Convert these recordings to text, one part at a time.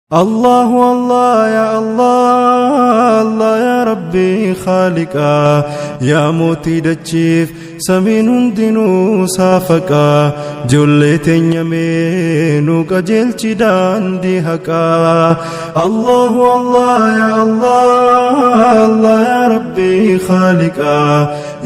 Allahu Allah ya Allah Allah ya Rabbi Khaliqa yaa mootii dachiif samiin hundinuu saafaqaa ijoollee teenya mee nu qajeelchi daandii haqaa. Allahu Allah ya Allah Allah ya Rabbi Khaliqa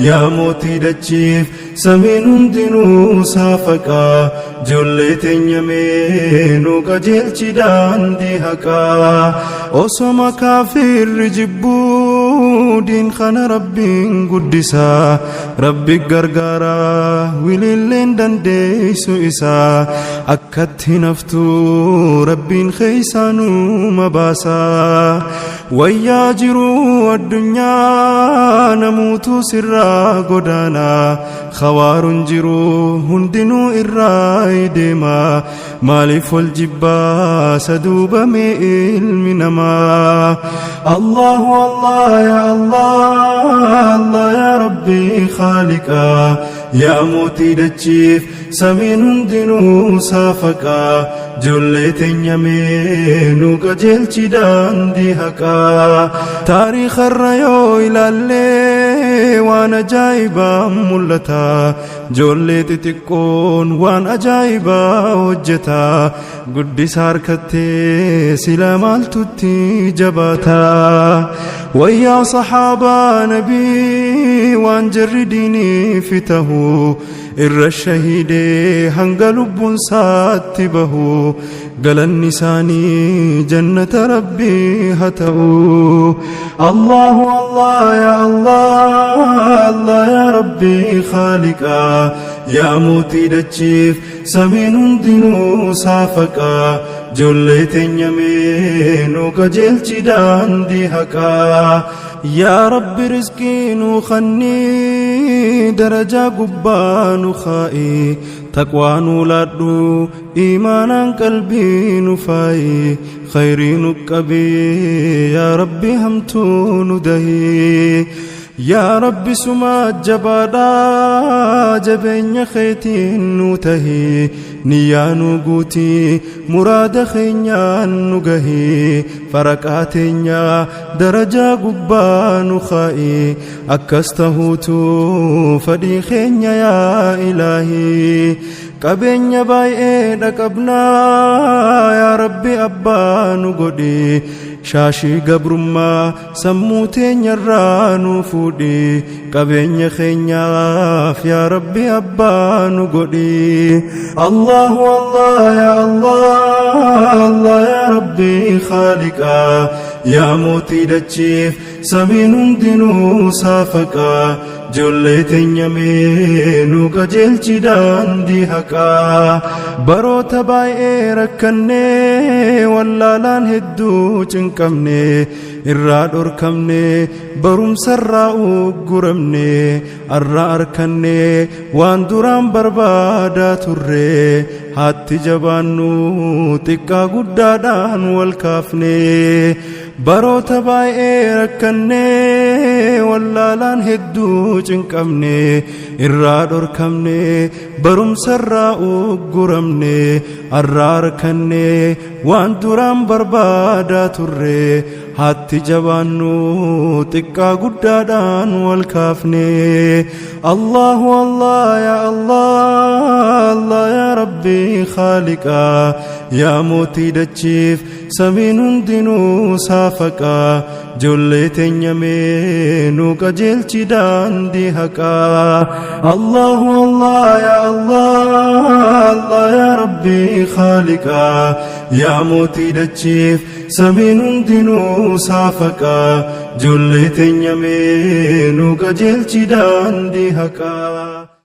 yaa mootii dachiif samiin hundinuu saafaqaa ijoollee teenya mee nu qajeelchi daandii haqaa. Osoma kaafirri jibbuu diin kana Rabbiin guddisaa, Rabbi gargaaraa wililleen dandeessu isaa, akkatti naftuu Rabbiin keessaa numa baasaa. Wayyaa jiruu addunyaa namuutu sirraa godaanaa, khawaaruun jiruu hundinuu irraa deema, maaliif wal jibbaa saduubame ilmi namaa? Allahu Allah ya Allah Allah ya Rabbi Khaliqa yaa mootii dachiif samiin hundinuu saafaqaa ijoollee teenya mee nu qajeelchi daandii haqaa. Taariikharra yoo ilaallee waan ajaa'ibaa mul'ata, ijoollee xixiqqoon waan ajaa'ibaa hojjeta, guddisa harkattee sila maaltutti jabaata? Wayyaa sahaabaa nabii waan jarri diiniif tahu irra shahiidee hanga lubbuun saatti bahu, galanni isaanii jannata Rabbii haa ta'u. Allahu Allah ya Allah Allah ya Rabbi Khaliqa yaa mootii dachiif samiin hundinuu saafaqaa ijoollee teenya mee nu qajeelchi daandii haqaa. Yaa Rabbi rizqii nu khannii, darajaa gubbaa nu kaa'i, taqwaa nu laadhu, iimaanaan qalbii nu faayi, khayrii nu qabii, yaa Rabbi hamtuu nu dahii. Yaa Rabbi suma jabaadhaa jabeenya keetiin nu tahii, niyyaa nu guutii, muraada keenyaan nu gahii, faraqaa teenya darajaa gubbaa nu kaa'i, akkas tahuutu fadhii keenya yaa Ilaahii. Qabeenya baay'ee dhaqabnaa yaa Rabbi abbaa nu godhi, shaashii gabrummaa sammuu teenyarraa nu fuudhi, qabeenya keenyaaf yaa Rabbi abbaa nu godhi. Allahu Allah ya Allah Allah ya Rabbi Khaliqa yaa mootii dachiif samiin hundinuu saafaqaa ijoollee teenya mee nu qajeelchi daandii haqaa. Baroota baay'ee rakkannee wallaalaan hedduu cinqamne, irraa dhorkamne, barumsarraa ugguramne, arra arkanne waan duraan barbaadaa turre, haatti jabaannu xiqqaa guddaadhaan wal kaafne. Baroota baay'ee rakkannee wallaalaan hedduu cinqamne, irraa dhorkamne, barumsarraa ugguramne, arra arkanne waan duraan barbaadaa turre, haatti jabaannu xiqqaa guddaadhaan wal kaafne. Allahu Allah ya Allah Allah ya Rabbi Khaliqa yaa mootii dachiif samiin hundinuu saafaqaa ijoollee teenya mee nu qajeelchi daandii haqaa. Allahu Allah ya Allah Allah ya Rabbi Khaliqa yaa mootii dachiif samiin hundinuu saafaqaa ijoollee teenya mee nu qajeelchi daandii haqaa.